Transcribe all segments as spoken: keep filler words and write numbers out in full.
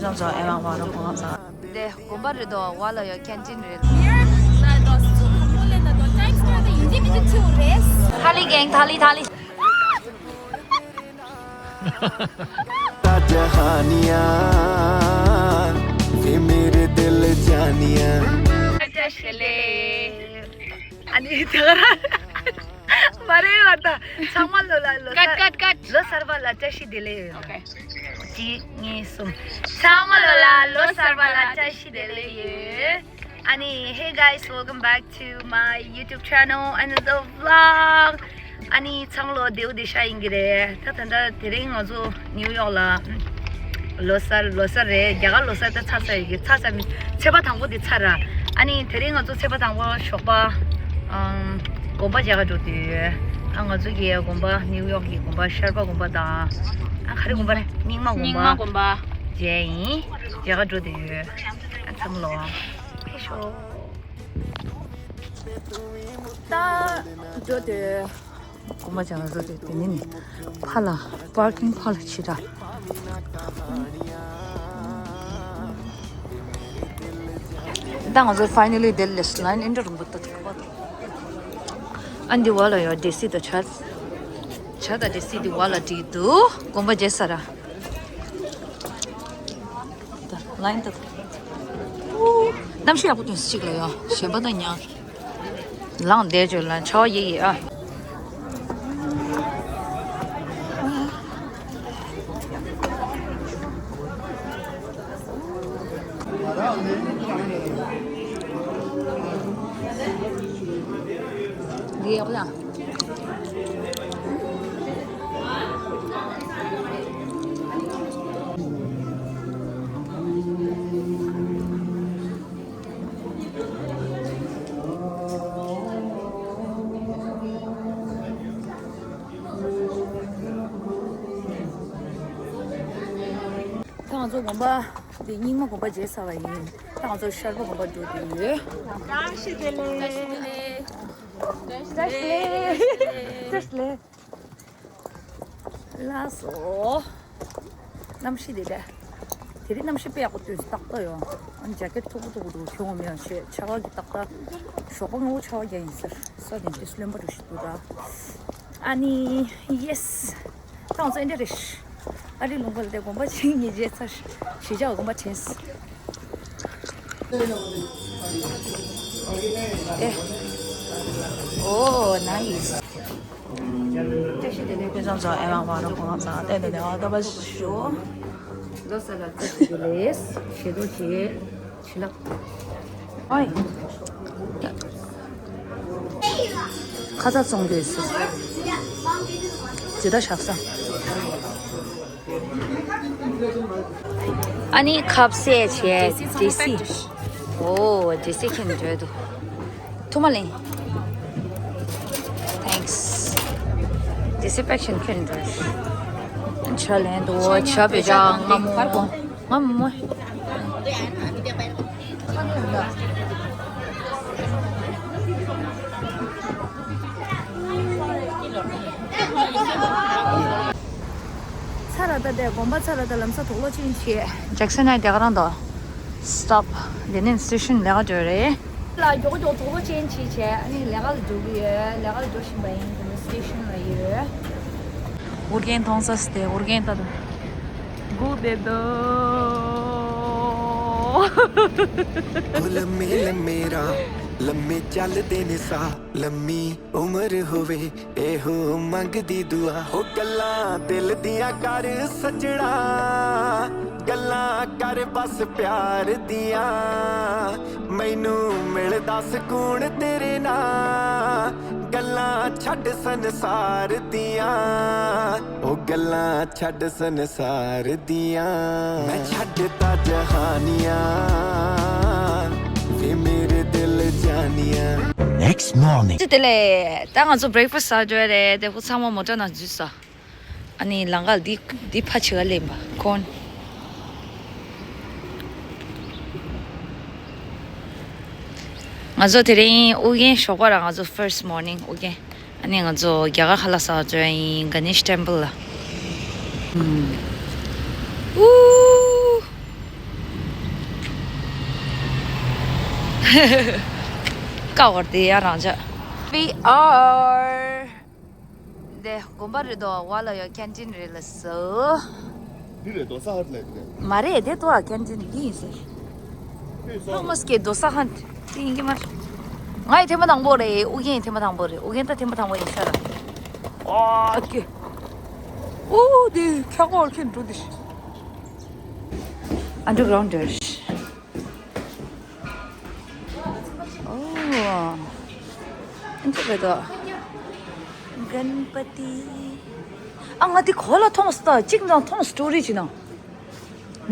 ལ་ཚོ་ཨེ་མ་བ་རོ་ཁོང་ཚ། དེ་དགོན་པ་རེད་དོ། བ་ལ་ཡོད་ཀན་ཊིན་རེད། ཐ་ལི་གེང་། ཐ་ལི་ཐ་ལི། ད་ཇ་ཧ་ནི་ཡ། ཝེ་མེ་རེ་དིལ་ཇ་ནི་ཡ། བཀྲ་ཤིས་བདེ་ལེགས། ཨ་ནི་ད་ག་རང་། མ་རེད་བ་ད། ཚང་མ་ལོ་ལ་ལོ་གསར། ཀཊ་ཀཊ་ཀཊ། ལོ་གསར་པ་ལ་བཀྲ་ཤིས་བདེ་ལེགས་ཡོད། ཨོ་ཁེ། གཅིག་གཉིས་གསུམ། ཚང་མ་ལོ་ལ་ལོ་གསར་པ་ལ་བཀྲ་ཤིས་བདེ་ལེགས་ཡོད། ཨ་ནི། Hey guys, welcome back to my YouTube channel, another vlog. ཨ་ནི་ཚང་མ་ལོ་བདེ་པོ་བདེ་ཤག་ཡིན་གྱི་རེད། ད་ད་ལྟ་དེ་རིང་ང་ཚོ་ནིའུ་ཡོག་ལ་ལོ་གསར། ལོ་གསར་རེད། རྒྱ་གར་ལོ་གསར་ད་ཚར་ཚར་ཡོད་ཀྱི། ཚར་ཚར་མིན། ཚེས་པ་དང་པོ་དེ་ཚར་ར། ཨ་ནི་དེ་རིང་ང་ཚོ་ཚེས་པ་དང་པོ་ཞོགས་པ་ཨམ། དགོན་པ་མཇལ་ག་འགྲོ་འདོད་ཡོད། ཨ་ང་ཚོ་གི་དགོན་པ་ནིའུ་ཡོག་གི་དགོན་པ་ཤར་པ་དགོན་པ་དང་། ཨ་ག་རེ་དགོན་པ་རེད། རྙིང་མ་དགོན་པ། རྙིང་མ་དགོན་པ་མཇལ་ཡིན། མཇལ་ག་འགྲོ་འདོད་ཡོད། ཨ་ཚང་མ་ལོ། ཕེབས་ཤོག་ད་འགྲོ་འདོད། དགོན་པ་ཅང་བཟོ་དེ་དེ་ནི་ནི་ཕ་ལ་པར་ཀིང་ཕ་ལ་ཕྱི་ར། ད་ང་ཚོ་ཕའི་ནལ་ལི་དེ་ལེ་སི་ལའིན་ཨིན་དྲ་རུང་པོ་ཏ་ཐུག་པ། ཨ་འདི་བ་ལ་ཡོད་ཌེ་སི་དང་ཇ། ཇ་དང་ཌེ་སི་འདི་བ་ལ་བྲིས་འདུག་དགོན་པ་མཇལ་ས་ར། ད་ལའིན་ད། གནམ་གཤིས་ཡག་པོ་ཐོན་སྲིད་ཅིག་ལ་ཡོད། ཞེན་པ་ད་ཉག་ལངས་བསྡད་བྱོས་ལ་ཆར་པ་ཡེ་ཡེ་ཨ། འདི་ཡག་པོ་ཡ། ད་ང་ཚོ་དགོན་པ་འདི་རྙིང་མ་དགོན་པ་མཇལ་ཚར་བ་ཡིན། ད་ང་ཚོ་ཤར་པ་དགོན་པ་འགྲོ་གི་ཡོད། བཀྲ་ཤིས་བདེ་ལེགས། བཀྲ་ཤིས་བདེ་ལེགས། བཀྲ་ཤིས་བདེ་ལེགས། ལགས་སོ། གནམ་གཤིས་དེ་འདྲ། དེ་རིང་གནམ་གཤིས་དཔེ་ཡག་པོ་སྟོན་སོང་། ཏག་ཏག་ཡོད། ཨ་ནི་ཇ་ཀེ་ཊི་མཐུག་པོ་མཐུག་པོ་འདུག་གྱོན་དགོས་མེད་ཡང་ཞེས། ཆར་པ་གི་ཏག་ཏག་ཞོགས་པ་སྔ་པོ་ཆར་པ་རྒྱག་ཡིན་ཟེར། ས་ནས་ཏིས་རློན་པ་འདྲ་ཞིག་འདུག་ར། ཨ་ནི་ཡེ་སི། ད་ང་ཚོ་ཨེ་འདྲ་རེད། ཨ་རི་ལུང་པ་ལ་དེ་དགོན་པ་ཆེན་གཉིས་མཇལ་ཚར། གཞིས་ཆགས་དགོན་པ་དྲན་སོང་། ཨེ། ཨོ་ནའིས། བཀྲ་ཤིས་བདེ་ལེགས། ཕུན་སུམ་ཚོགས་ཨེ་མ་བ་རོ་ཁོང་ཚང་ཏན་ཏན་བདེ་བ་ལྡན་པ་ཞུ། ལོ་གསར་ལ་བཀྲ་ཤིས་བདེ་ལེགས། ཞེ་ཏོག་བྱེད། ཞི་ལགས། ཨོའི། ཁ་ཚ་བཙོང་དུས་སུ། ཇི་ལྟར་བཞག་ས། ཨ་ནི་ཁ་ཟས་བྱས་ཌེ་སི། ཨོ་ཌེ་སི་ཁྱེད་འགྲོ་འདུག་ཐུགས་མ་ལེན། Thanks. ཌེ་སི་པེག་ཤིན་ཁྱོད་འགྲོ། ཇ་ལེན་འདུག་ཇ་བེ་ཇ་ང་མོ། ང་མོ། ཚར་ལ་ད་དེ་དགོན་པ་ཚར་ལ་ད་ལམ་སང་དུག་ལོག་ཅན་བྱས། ཇེག་སན་ནས་དེ་ག་རང་དང་། སི་ཊོབ། དེ་ནས་སི་ཊེ་ཤན་ལས་ཀ་འགྲོ་རེད། ལ་མགྱོགས་མགྱོགས་དུག་ལོག་ཅན་བྱས་བྱས། ཨ་ནི་ལས་ཀ་ལ་འགྲོ་གི་ཡོད། ལས་ཀ་ལ་འགྲོ་བཞིན་པ་ཡིན། དེ་ནས་སི་ཊེ་ཤན་ལ་ཡོད། ཨོ་རྒྱན་མཐོང་ས་སྟེ་ཨོ་རྒྱན་ལྟ་དང་། སྒུག་བསྡད་དོ། ལམ་མེ་ལམ་མེ་ར་ལམ་མེ་ཅལ་དེ་ནི་ས་ལམ་མེ། ਉਮਰ ਹੋਵੇ ਇਹੋ ਮੰਗਦੀ ਦੁਆ। ਹੋ ਗੱਲਾਂ ਦਿਲ ਦੀਆਂ ਕਰ ਸੱਜਣਾ, ਗੱਲਾਂ ਕਰ ਬਸ ਪਿਆਰ ਦੀਆਂ। ਮੈਨੂੰ ਮਿਲਦਾ ਸਕੂਨ ਤੇਰੇ ਨਾਲ, ਗੱਲਾਂ ਛੱਡ ਸੰਸਾਰ ਦੀਆਂ। ਉਹ ਗੱਲਾਂ ਛੱਡ ਸੰਸਾਰ ਦੀਆਂ। ਮੈਂ ਛੱਡਤਾ ਜਹਾਨੀਆਂ, ਵੇ ਮੇਰੇ ਦਿਲ ਜਾਨੀਆਂ। Next morning. དེ་ལས་ད་ང་ཚོ་བྷི་རེག་ཕ་སི་ཟ་འགྲོ་ཡ་རེད། དེ་ཁོ་ཚང་མ་མོ་ཊ་ནང་འཛུལ་ས། ཨ་ནི་ལམ་ཁ་འདི་འདི་ཕར་ཕྱི་ག་སླེབས་པ་ཁོང་། ང་ཚོ་དེ་རིང་ཨོ་རྒྱན་ཞོགས་པ་ར་ང་ཚོ་ཕར་སི་མོར་ནིང་ཨོ་རྒྱན། ཨ་ནི་ང་ཚོ་རྒྱ་གར་ཁ་ལག་ཟ་འགྲོ་ཡ་ཡིན། ག་ནེ་ཤི་ཊེམ་པལ་ལ། ཨུ། ཀ་བར་དེ་ཡང་རང་ཅག We are འདི་དགོན་པ་རེད་དོ། བ་ལ་ཡོད་ཀན་ཊིན་རེད་ལ་སོ། འདི་རེད་དོ་ས་ཧར་ལས་རེད། མ་རེད་དེ་དོ་ཀན་ཊིན་འདི་ཡིན་ཟེར། ཧ་མོ་སྐད་དོ་ས་ཧན་དེ་ཡིན་གྱི་མ་རེད། ང་ཡི་ཐེངས་མ་དང་པོ་རེད། ཨུ་རྒྱན་ཡི་ཐེངས་མ་དང་པོ་རེད། ཨུ་རྒྱན་ད་ཐེངས་མ་དང་པོ་ཡིན་ས་ར། ཨོ་ཀེ། ཨོ་དེ་ཁྱ་གོར་ཁྱེད་འགྲོ་དེ། Underground འདིར། ཨོ། ཨ་འདི་རེད་དོ། གན་པ་ཏི། ཨ་ང་དེ་གོ་ལ་མཐོང་སྟ་གཅིག་འདྲ་མཐོང་སྟོ་རི་ཅི་ན།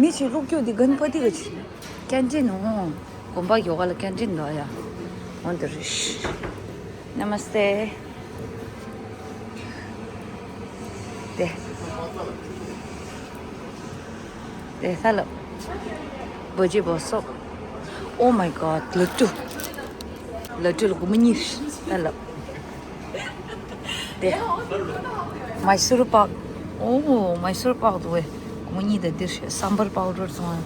མི་ཆེ་ལུག་ཀྱོ་དེ་གན་པ་ཏི་ག་ཅི། ཀན་ཊིན་ནོ། དགོན་པ་ཡོ་ག་ལ་ཀན་ཊིན་འདུག་ཡ། འོན་ཏེ་རེད། Namaste། དེ། དེ་ས་ལ། བོ་ཇི་བོ་སོག Oh my god ལ་ཏུ། ལ་ཏུ་ལ་གུ་མ་ཉི་ས་ལ། དེ། མའི་སུར་པག་ཨོ་མའི་སུར་པག་དུ་བས། གུ་མ་ཉི་དེ་དེ་སམ་བར་པའུ་ཌར་སོང་ཨ།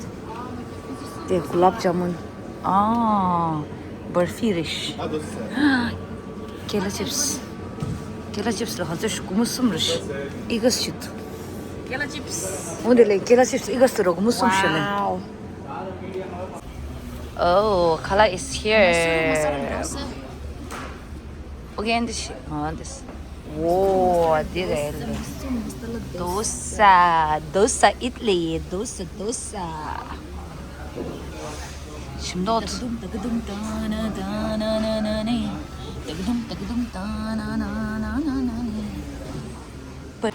དེ་གུ་ལབ་ཇ་མུན། ཨ། བར་ཧྥི་རེད། ཀེ་ལ་ཅིབས། ཀེ་ལ་ཅིབས་ལ་ཧ་ཚོད་ཤུ་གུ་མུ་གསུམ་རེད། ཨི་ག་སི་ཅིག་ཀེ་ལ་ཅིབས། འོ་དེ་ལས་ཀེ་ལ་ཅིབས་ཨི་ག་སི་རོ་གུ་མུ་གསུམ་ཤོད་ལེ། Wow. Oh, Kala is here. Again this. Oh, this. Whoa, this is dosa, dosa Italy, dosa, dosa. Shimdot.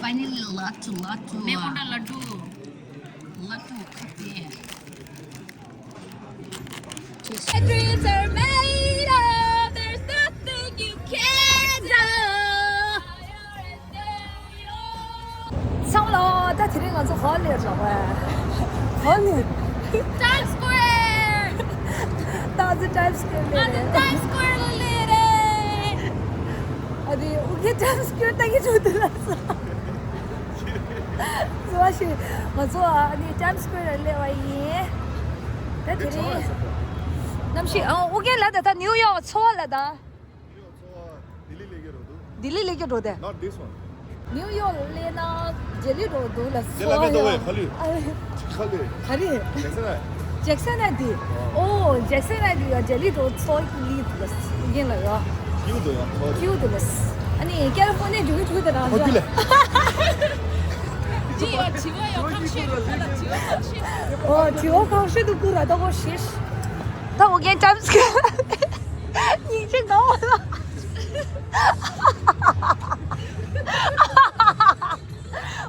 Finally, laddu, laddu. ལག་ཏུ་ཁ་པེ། My dreams are made up, there's nothing you can't do. ཚང་མ་ལ་ད་དེ་རིང་ང་ཚོ་ག་པར་སླེབས་རེད་པ། ག་པར་སླེབས། Times Square. ད་ང་ཚོ་Times Square སླེབས་རེད། ང་ཚོ་Times Square ལ་སླེབས་རེད། ཨ་དེ་ཨུ་གེ་Times Square ལྟ་གི་འདུག་ལ་སོ། ཚོ་བ་ཞིག་ང་ཚོ་ཨ་ནི་Times Square ལ་སླེབས་པ་ཡིན། ད་དེ་རིང་གནམ་གཤིས་ཨ་ཨོ་རྒྱན་ལ་ད་ད་ནིའུ་ཡོག་ཚོ་བ་ལ་ད། ལྡི་ལི་སླེབས་ཀྱི་འགྲོ་དུ། ལྡི་ལི་སླེབས་ཀྱི་འགྲོ་དེ། Not this one. ནིའུ་ཡོག་སླེབས་ན་ཇེ་ལི་འགྲོ་འདུག་ལ་ལྡི་ལ་མི་འདུག་བས་ག་ལུས། ག་ལུས། ག་རེ། ཇེག་སན་ཨའི་ལེན་ཌི། ཇེག་སན་ཨའི་ལེན་ཌི། ཨོ་ཇེག་སན་ཨའི་ལེན་ཌི་ཡ་ཇེ་ལི་འགྲོ་ཚོ་ལི་འདུག་ལ་ཡིན་ལ་ཡ། ཀིའུ་འདུག་ཡ་ཚོ་ལི། ཀིའུ་འདུག་ལ། ཨ་ནི་ཀེ་ལི་ཧྥོ་ནི་ཡ་འགྲོ་གི་འགྲོ་གི་དེ་རང་ཨོ་ཀིའུ་ལ། འདི་ཡ་དྲི་བ་ཡ་ཁག་ཤོས་འདུག་ལ་དྲི་བ་ཁག་ཤོས། ཨོ་དྲི་བ་ཁག་ཤོས་འདུག་ཀུ་ར་ད་གོ་ཤེས། ད་ཨོ་རྒྱན་Times Square། སྙིང་རྗེ་ང་བ་ལ།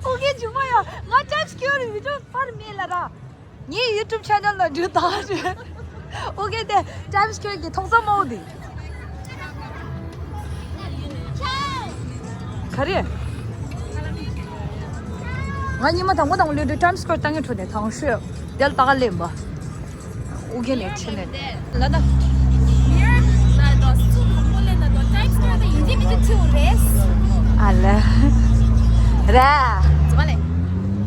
ཨོ་རྒྱན་ཇུ་མ་ཡ་ང་Times Square བི་ཌི་ཡོ་ཕར་མེད་ལ་ར། ངའི་YouTube channel ལ་འགྲོ་ད་རེད། ཨོ་རྒྱན་དེ་Times Square གི་ཐོག་ས་མོ་དེ། ག་རེ། ང་ཉི་མ་དང་པོ་དང་པོ་ལོས་དུས་Times Square ལྟ་ངན་འཕྲོ་ནས་དང་ཤོས་དེ་ལ་ལྟ་ག་ལེན་པ། ཨུ་རྒྱན་ནས་ཁྲིད་ནས་ལ་ད། ཨ་ལ། ར།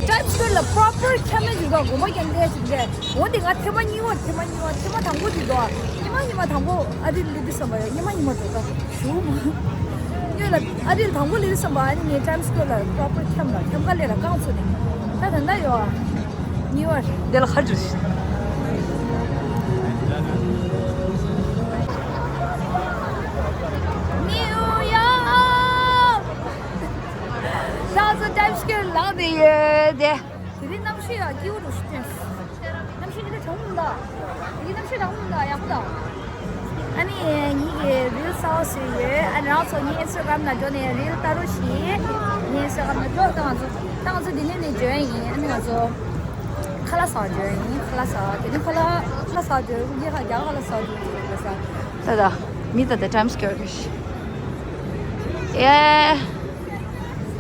Times Square ལ་proper ཁྱམས་ནས་ཡོད་པ་དགོན་པ་རྒྱང་བསྒྲད་ཅིག་རེད། འོ་དེ་ང་ཐེངས་མ་གཉིས་པ་ཐེངས་མ་གཉིས་པ་ཐེངས་མ་དང་པོ་དེ་དོ། ཉི་མ་ཉི་མ་དང་པོ་ཨ་རི་ལི་དུས་བསམ་པ་ཡོད། ཉི་མ་ཉི་མ་དོ་ད་ཞུ་མ། ཡོད་ལ་ཨ་རི་དང་པོ་ལི་དུས་བསམ་པ་ཨ་ནི་ངས་Times Square ལ་proper ཁྱམས་ལ་ཁྱམས་ཁ་ལས་ལ་རྐང་ཚུགས་ནས་ད་ད་ད་ཡོད། གཉིས་པ་རེད། དེ་ལ་ཁ་ཅིག་རེད། ནིའུ་ཡོག་ད་ཚོ་Times Square ལ་བསྡད་ཡོད་དེ། དེ་རིང་གནམ་གཤིས་ཡང་སྐྱིད་པོ་འདུག་ཤི་ཐོན། གནམ་གཤིས་འདི་འདྲ་གྲང་མོ་འདུག་དེ་གི་གནམ་གཤིས་གྲང་མོ་འདུག་ཡག་པོ་འདུག་ཨ་ནི་ངེད་ཀྱི་reels གསར་པ་བཟོས་ཡོད། ཨ་ནི་རང་ཚོ་ངའི་Instagram ནང་འགྲོ་ནས་reel ལྟ་རོགས་བྱེད། ངའི་Instagram ནང་འགྲོ། ད་ང་ཚོ་ད་ང་ཚོ་འདི་ནས་ནས་འཇོན་ཡིན། ཨ་ནི་ང་ཚོ་ཁ་ལག་ཟ་འཇོན་ཡིན། ཁ་ལག་ཟ་དེ་ནི་ཁ་ལག་ཁ་ལག་ཟ་འཇོན། ཨུ་རྒྱན་ཁ་རྒྱ་ཁ་ལག་ཟ་འཇོན་ཁ་ལག་ཟ། ད་ད་མི་ད་ད་Times Square གི་ཤི། Yeah,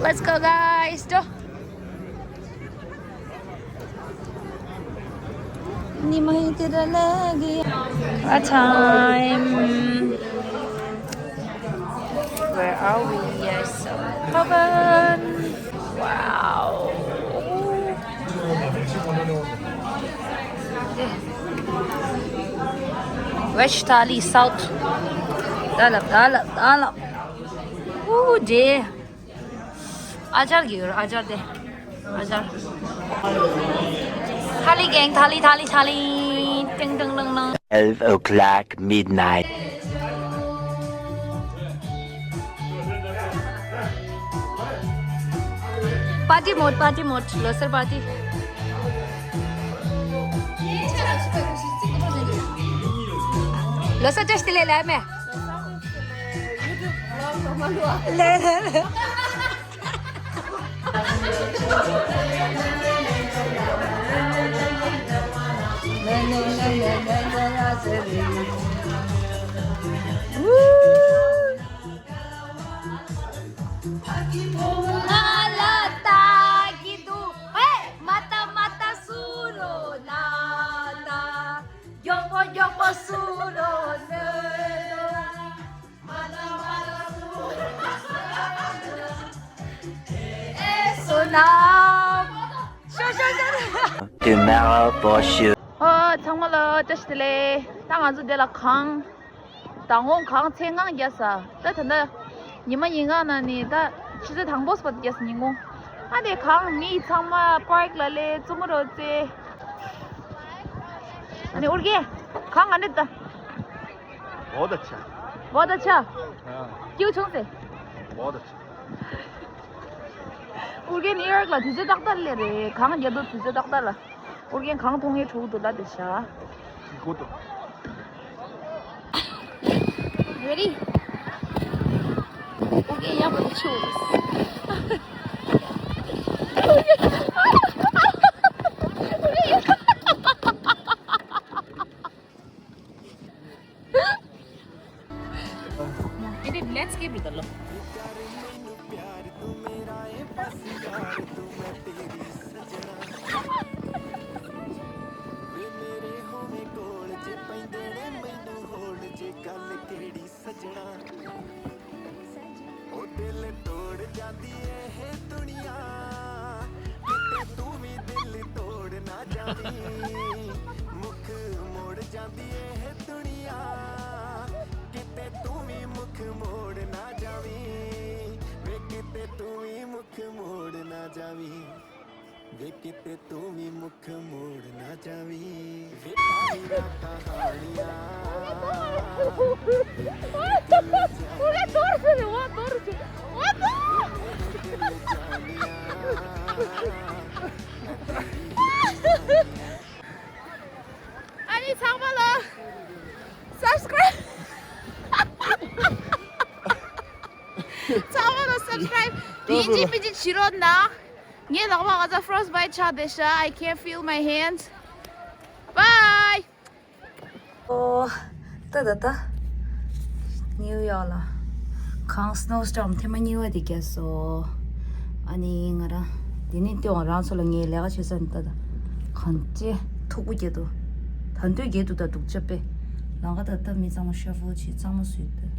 let's go guys. What time? Where are we? Yes, Pavan. Wow. Veg thali, South. Dalap, dalap, dalap. Ooh, dear. Ajar gir, ajar de. Ajar. Thali gang, thali, thali, thali. Ting, ting, ting, ting. Twelve o'clock midnight. Party mode, party mode. Lo sir party. Lo sir just le la me. Le, le, le. Tomorrow for sure. ཨོ། ཚང་མ་ལ་བཀྲ་ཤིས་བདེ་ལེགས། ད་ང་ཚོ་འདི་ལ་གངས། མདང་དགོང་གངས་ཚད་ངང་རྒྱག་ས། ད་ད་ལྟ་ཉི་མ་ཉིན་གང་ན་ནི་ད་ཆུ་ཚོད་དང་པོ་སྤོ་རྒྱག་ས་ཉིན་གུང་། ཨ་ནི་གངས་མི་ཚང་མ་པར་ལ་སླེབས། རྩེད་མོ་རོལ་རྩེ། ཨ་ནི་ཨོ་རྒྱན། གངས་ང་འདྲ་ད། བོ་ད་ཆ། བོ་ད་ཆ། ཨ། སྐྱིད་བྱུང་ཟེར། བོ་ད་ཆ། ཨོ་རྒྱན་ནིའུ་ཡོག་ལ་དུས་ཚོད་ཏག་ཏག་སླེབས་རེད། གངས་རྒྱག་དུས་དུས་ཚོད་ཏག་ཏག་ལ། ཨོ་རྒྱན་གངས་མཐོང་ངེས་དྲུག་འདུག་ལ་དེ་བཞག་ཧི་ཧོ་ཏོ། རེ་རེ། ཨོ་རྒྱན་ཡག་པོ་ཆུ། Let's give it a look. ཨ་ནི་ཚང་མ་ལ་སབ་སི་ཀ་རའིབ། ཚང་མ་ལ་སབ་སི་ཀ་རའིབ་ཡིན་གཅིག་མིན་གཅིག་བྱེད་རོགས་གནང་། ངའི་ལག་པ་ག་ཚ་ཕྲོ་སི་ཊི་བྷའིཊ་ཆགས་བསྡད་ཤག I can't feel my hands. Bye. ཨོ། ད་ད་ད། ནིའུ་ཡོག་ལ། གངས་སི་ནོ་སི་ཊོརམ་ཐེངས་མ་གཉིས་པ་དེ་བརྒྱབ་སོང་། ཨ་ནི་ང་རང་། དེ་ནས་ལྟོས་དབང་རང་ཚོ་ལ་ངས་ལས་ཀ་བྱེད་ས་ནི་ད་ད། གངས་ཅན་མཐུག་པོ་བརྒྱབ་འདུག་ད་དུང་བརྒྱབ་འདུག་ད་སྡུག་ཅག་པས། ལམ་ཁ་ད་ལྟ་མི་གཙང་མ་ཤ་ཕོ་ཆེ་གཙང་མ་བཟོས་འདུག་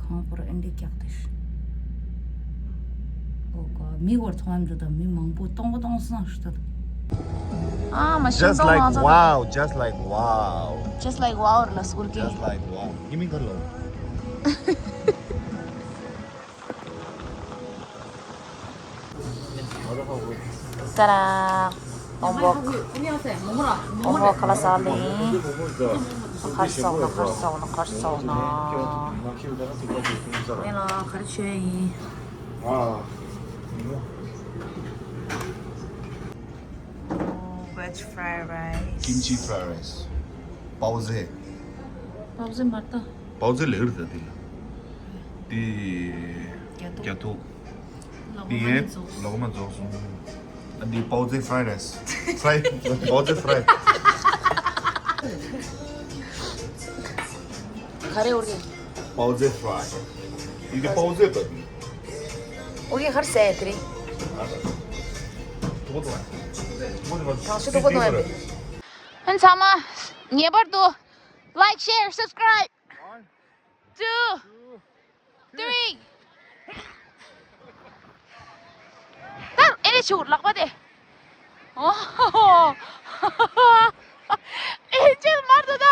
གངས་པོར་ཨེ་འདྲས་རྒྱག་དེ། ཨོ་ག་མི་བར་མཐོང་ཡམ་འགྲོ་དང་མི་མང་པོ་སྟོང་པ་སྟོང་སང་ཞིག་ད། ཨ་མ་ཤིང་Just སྟོང་like ང་ཚོ། Wow, just like wow. Just like wow ར་ལ་སྐུར་གི། Just like wow. ཡིན་མིན་ག་ལོ། ཏ་ར། ཨོམ་བོག་ཨོམ་བོག་ཁ་ལག་ཟ་ལེ། ཁར་སོང་ན་ཁར་སོང་ན་ཁར་སོང་ན། ངས་ལ་ག་རེ་བྱས་ཡིན། Veg fried rice. Kimchi fried rice. 包子. 包子མ་ད། 包子 ལེགས་རེད་ད་དེ་ལ། དེ། རྒྱ་ཐོག་རྒྱ་ཐོག་ལོག་དེ་ཡས་ལོག་མ་རྫོགས་སོང་། ཨ་འདི་包子 fried rice. Fried. 包子 fried. ག་རེ་འོར་གི། 包子 fried. འདི་包子 བབས་ནི། འོར་གི་ཧར་སེ་དེ་རིང་། ཐང་ཤུ་དུ་གོ་ནོ་ཡ་པེ། ཨན་ཚང་མ་ངེས་པར་དུ་like, share, subscribe. Two, three. ད་ཨེ་རེ་ཆུ་ལག་པ་དེ། ཨོ། ཨེ་ཅེ་མར་དུ་ད།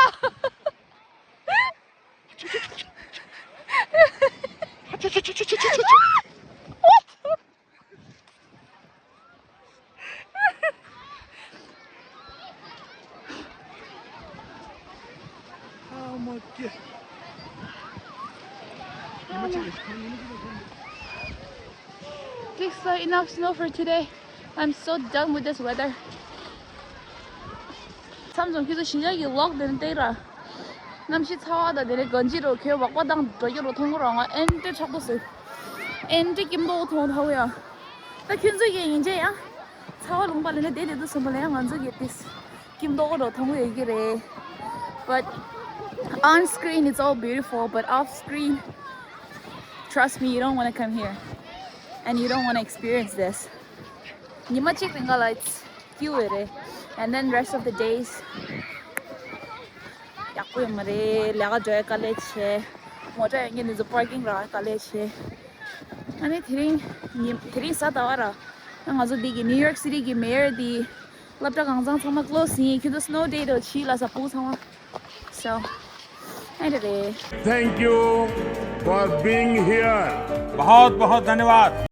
This is enough snow for today. I'm so done with this weather. མཚམས་མཚམས་ཁྱོད་ཚོ་ཞི་ལྕགས་ཀྱི་ལོག་དེ་ནས་བལྟས་ར། གནམ་གཤིས་ཚ་བ་དང་དེ་ནས་གང་ཅི་རུ་ཁྱོད་བག་པ་དང་འགྲོ་རྒྱུ་རུ་མཐོང་གི་རུང་ཨེ་འདྲ་ཆགས་པོ་ཟེར། ཨེ་འདྲ་སྐྱིད་མདོག་མཐོང་ཐལ་ཡ། ད་ཁྱོད་ཚོ་གི་ཡིན་ཅེ་ཡ། ཚ་བ་ལུང་པ་ལ་ནས་བསྡད་བསྡད་དུས་སོང་པ་ལ་ཡང་ང་ཚོ་གི་ཏིས་སྐྱིད་མདོག་རུ་མཐོང་གི་ཡོད་ཀྱི་རེད། But on screen it's all beautiful, but off screen, trust me, you don't want to come here and you don't want to experience this. ཉི་མ་གཅིག་རིང་ག་ལ་it's cute རེད། And then rest of the days ཡག་པོ་ཡོད་མ་རེད། ལས་ཀ་འགྲོ་ཡ་དཀའ་ལས་ཆེ། མོ་ཊ་ཡོད་མཁན་འདི་ཚོ་པར་ཀིང་རག་ཡ་དཀའ་ལས་ཆེ། ཨ་ནི་དེ་རིང་ཉི་དེ་རིང་གཟའ་ཟླ་བ་ར། ང་ཚོ་འདི་གི་New York City གི་mayor འདི་སློབ་གྲྭ་གང་ཚང་ཚང་མ་close ཡིན། ཁྱོད་ཚོ་snow day རུ་ཕྱིན་ལ་ས་ཕུག་ཚང་མ། So ཨེ་འདྲ་རེད། Thank you for being here. बहुत बहुत धन्यवाद।